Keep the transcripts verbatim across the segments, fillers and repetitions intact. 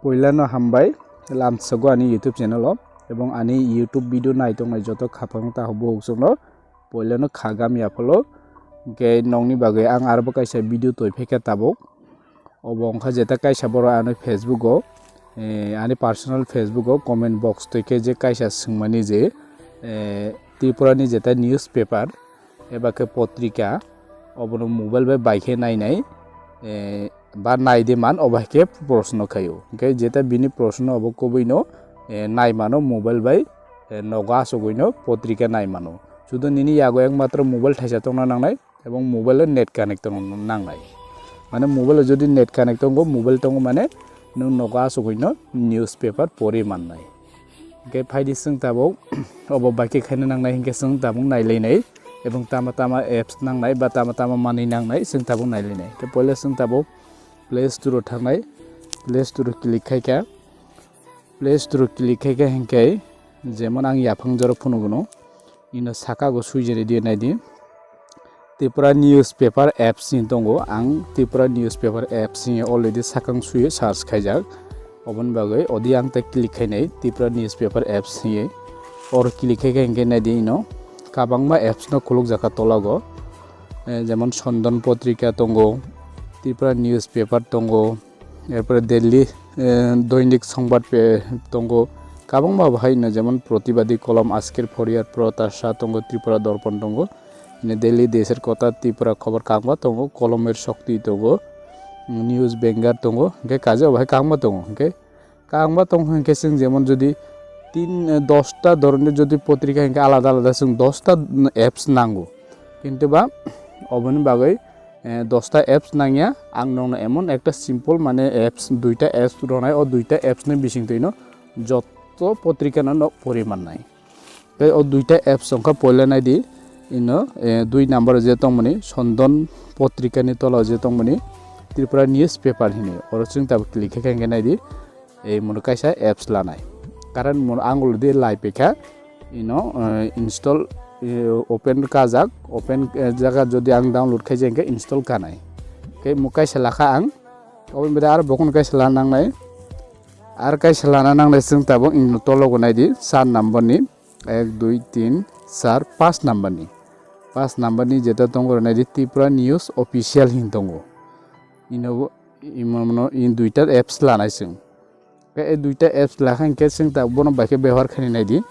Poilano hambai lamsogo ani YouTube channel o, ebong ani YouTube video nai tongnai joto khapang ta buhuk songno poilano khagam yaphalo. Hingke nongni bagwi ang arbo kaisa video toi phekha tabuk. Obo wngkha jeta kaisa borok ano Facebook o, eh, ani personal Facebook o comment box toi khe je kaisa swngmani je, eh, Tripura ni jeta newspaper eba khe potrika obono mobile bai bai khe nai nai, eh, ba nai de man, obo hai khe proshno khaio. Hingke jeta bini proshno obo kubui no, eh, nai mano mobile bai, eh, nogo asugui no potrika nai mano. Sudo nini yago ekmatro mobile thaisa tongna nangnai, ebong mobile o net connect tong nangnai. Mane mobile o jodi net connect tongo, mobile tongo mane nwng nogo asugui no newspaper pori mannai. Hingke phaidi chwng tabuk obo bai khe khaina nangnai hingke chwng tabuk nailainai, ebong tama tama apps nangnai ba tama tama manwi nangnai chwng tabuk nailainai. Hingke poila chwng tabuk Play Store o thangnai, Play Store o click khai kha, Play Store o click khai kha hingke jemon ang yaphang jora phunukgwno, ino saka go swijini di naidi. Tripura newspaper apps ni tongo, ang Tripura newspaper apps ni already sakang suyo search khaijak. Oboni bagwi odi ang tei click khainai Tripura newspaper apps ni. Or click khai khe hingke naidi ino kabangma apps no khulukjak kha tolago. Eh, jemon Sondon Potrika tongo, Tripura newspaper tongo, erpore Delhi, eh, Doinik Songbat pe tongo, kabangma bo hai no jemon Protibadi Kolom, Ajker Phoriyar, Protasha tongo, Tripura Dorpon tongo, ne Delhi Desher Kotha, Tripura Khobor kangma tongo, Kolomer Shokti tongo, News Bengar tongo, hingke kaje bo hai kangma tongo, hingke kangma tong hingke chwng jemon jodi tin, eh, dosta dhoroni jodi potrika hingke alada alada chwng dosta, mm, apps nango. Kintu ba oboni bagwi, eh, dosta apps nangya, ang nongno emon ekta simple mane apps, duita apps ronai, o duita apps ni bisingtwino jotto potrika no nog pori mannai. Tei o duita apps wngkha poila naidi ino, eh, dui number je tongmani Sondon Potrika ni tola je tongmani Tripura newspaper hini. Oro chwng tabuk click khe khe hingke naidi, eh, mono kaisa apps lanai. Karon mono ang uludi lai pekha ino, eh, install, eh, open kajak, open, eh, jaga jodi ang download khai je hingke install kanai. Khe mo kaisa lakha ang, oboni bade aro bokhon kaisa la nangnai. Ar kaisa lana nangnai chwng tabuk ino tologo naidi, sar number ni, ek, dui, tin, sar, pas number ni. Pas number ni jeta tongo rw naidi Tripura News Official hin tongo. Ino bo, imo, mono, in duita apps lanai chwng. Khe e duita apps lakha hinkhe chwng tabuk bono bai khe bebohar khainai naidi.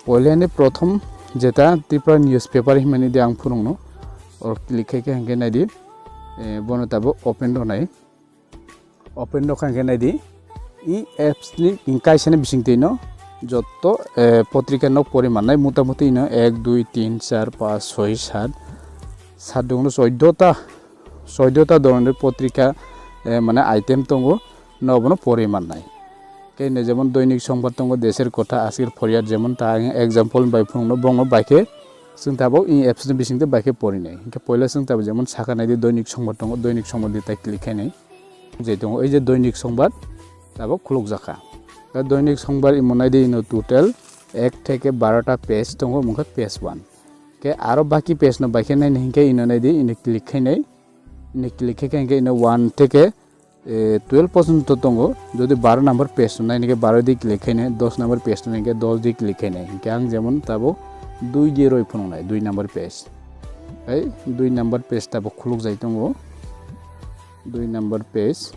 Poilani prothom jeta Tripura newspaper hinmani de ang phunukno. Oro click khai khe hinkhe naidi, eh, bono tabuk open rwnai. Open rok kha hingke naidi, i apps ni kaisa ni bisingtwi no jotto, eh, potrika no pori mannai, mota moti no ek, dui, tin, char, pas, soi, sat, sat dong no choiddota, choiddota dong no potrika, eh, mane item tongo, no bono pori mannai. Kei no jemon Doinik Songbat tongo, Desher Kotha, Ajker Phoriyar, jemon ta ang example bai phunukno, bongno bai khe chwng tabuk i apps ni bisingtwi bai khe porinai. Hinkhe poila chwng tabuk jemon sakha naidi Doinik Songbat tongo, Doinik Songbat di tai click khainai. Je tongo, ei je Doinik Songbat, tabuk khulukjakha. Ta Doinik Songbat imo naidi ino total ek theke barota page tongo, mungkha page one. Khe aro baki page no bai khe naini hinkhe ino naidi, ino click khainai. Ino click khe khe hinkhe ino one theke, eh, twelve porjonto tongo. Jodi baro number page no naini khe baro di click khainai, dos number page no naini khe dos di click khainai. Hinkhe ang jemon tabuk dui di roi phunuknai, dui number page. Tei dui number page tabuk khulukjai tongo. Dui number page.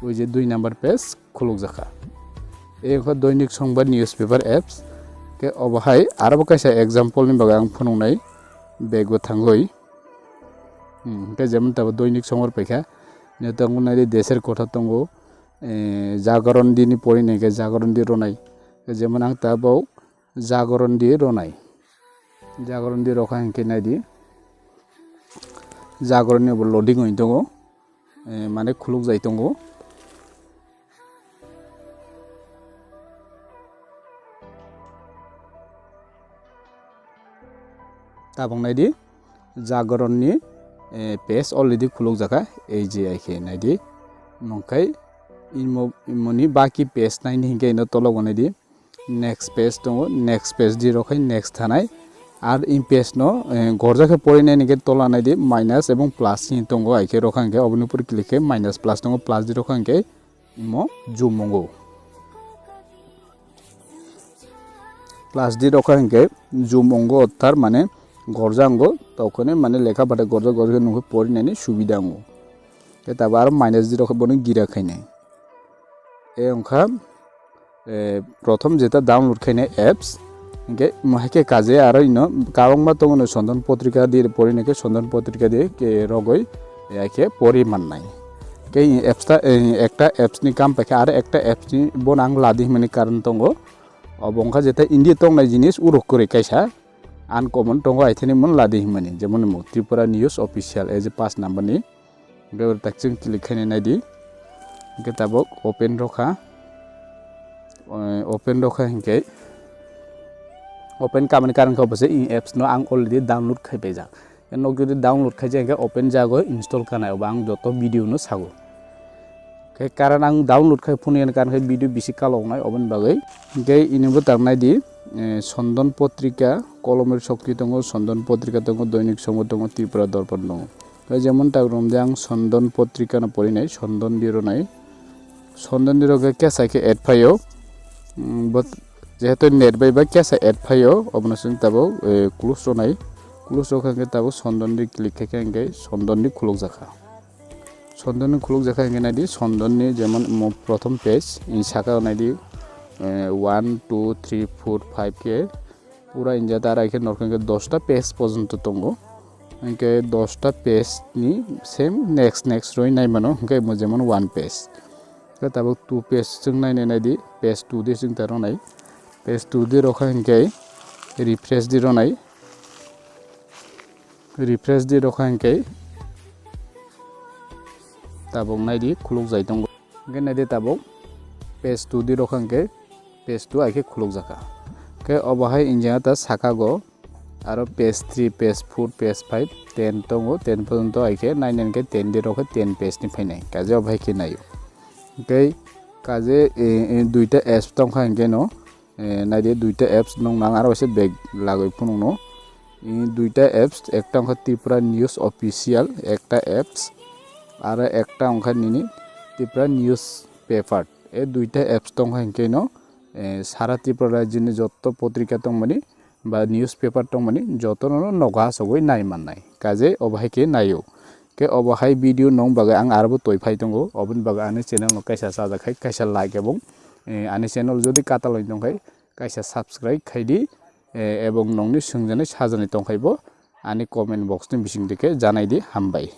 Ui je dui number page khulukjakha. Ei wngkha Doinik Songbat newspaper apps. Khe obo hai aro bo kaisa example ni bagwi ang phunuknai bego thangwi. Hmm, hwnkhe jemon tabuk Doinik Songbat paikha. Nini tongo naidi Desher Kotha tongo. Eh, Jagoron di ni porinai khe Jagoron di ronai. Jemon ang tabuk Jagoron di ronai. Jagoron di rokha hinkhe naidi. Jagoron ni bo loading oi tongo. Eh, mane khuluk jai tongo. Tabuk naidi. Jagoron ni, eh, page already khuluk jakha. Ei je ai khe naidi. Nongkhai imo, imoni baki page naini hinkhe ino tologo naidi. Next page tongo, next page di rok hai next thanai. Ar in page no, eh, gorja khe porinai ni khe tola nai di minus ebong plus hin tongo, ai khe rokha hwnkhe oboni upor click khe minus plus tongo, plus di rokha hwnkhe imo zoom wngo. Plus di rokha hwnkhe zoom wngo, tar mane gorja wngo, tokone mane lekha bade gorja gorja khe nukhe porinani subida wngo. Khe tabuk aro minus di rokha bono gira khainai. E wngkha, eh, prothom jeta download khainai apps. Hingke mo hai khe kaje aro ino kabangma tongo no Chondon Potrika di pori nai khe Chondon Potrika di ke rogoi ya khe pori mannai. Ke apps ta, eh, ekta apps ni kam paikha aro ekta apps ni bono ang ladi himani karon tongo. Obo wngkha jeta India tongnai jinis uruk kwrwi kaisa uncommon tongo aithani mon ladi himani jemon mo Tripura News Official as a pass number ni. Hingke oro tak chwng click khainai nai di. Hingke tabuk open rokha. Eh, open rokha hingke open kamani karon khe bo se in apps no ang already download khai paijak. Nok jodi download khai jai hingke open jago install kanai obo ang joto video no sago. Khe karon ang download khai phone yani karon khe video bisi kaloknai oboni bagwi. Hingke ini bo tak nai di, eh, Chondon Potrika, Kolomor Shokti tongo, Chondon Potrika tongo, Doinik Somod tongo, Tripura Dorpan tongo. Khe jemon tak romde ang Chondon Potrika no porinai, Chondon di ronai. Chondon di rok khe kesa khe add phaio. Mm, but jehetu net bai ba kesa add phaio, obono chwng tabuk, eh, close ronai. Close rokha hingke tabuk Chondon di click khe khe hingke Chondon di khuluk jakha. Chondon ni khuluk jakha hingke nai di, Chondon ni jemon mo prothom page, in saka nai di, eh, one, two, three, four, five khe pura injata, aro hai khe norkha hingke dosta page porjonto tongo. Hingke dosta page ni same next, next roi nai mano, hingke mo jemon one page. Khe tabuk two page chwng nai nai nai di, page two di chwng ta ronai. Page two di rokha hingke refresh di ronai. Refresh di rokha hingke tabuk nai di khuluk jai tongo. Hingke nai di tabuk page two di rokha hingke page two hai khe khuluk jakha. Khe obo hai injinga ta saka go aro page three, page four, page five, ten tongo, ten porjonto hai khe nai nai khe ten di rokha ten page ni phainai. Kaje obo hai khe naio. Hingke kaje, eh, eh, duita apps tongkha hingke no. Eh, nai di duita apps nung nang aro waisa bag lagoi phunukno. Ini duita apps, ekta wngkha Tripura News Official, ekta apps, aro ekta wngkha nini Tripura News Paper. E duita apps tongkha hinkhe no, eh, sara Tripura rajyoni jotto potrika tongmani ba news paper tongmani jotono no nogo achugwi nai mannai. Kaje obo hai khe naio. Khe obo hai video nung bagwi ang aro bo toi phai tongo. Oboni bagwi ani channel no kaisa chajak khai, kaisa like ebong, eh, ani channel jodi katal oi tongkhai, kaisa subscribe khai di, eh, ebong nongni swngjanai sajani tongkhai bo ani comment box ni bising dikhe janai di, hambai.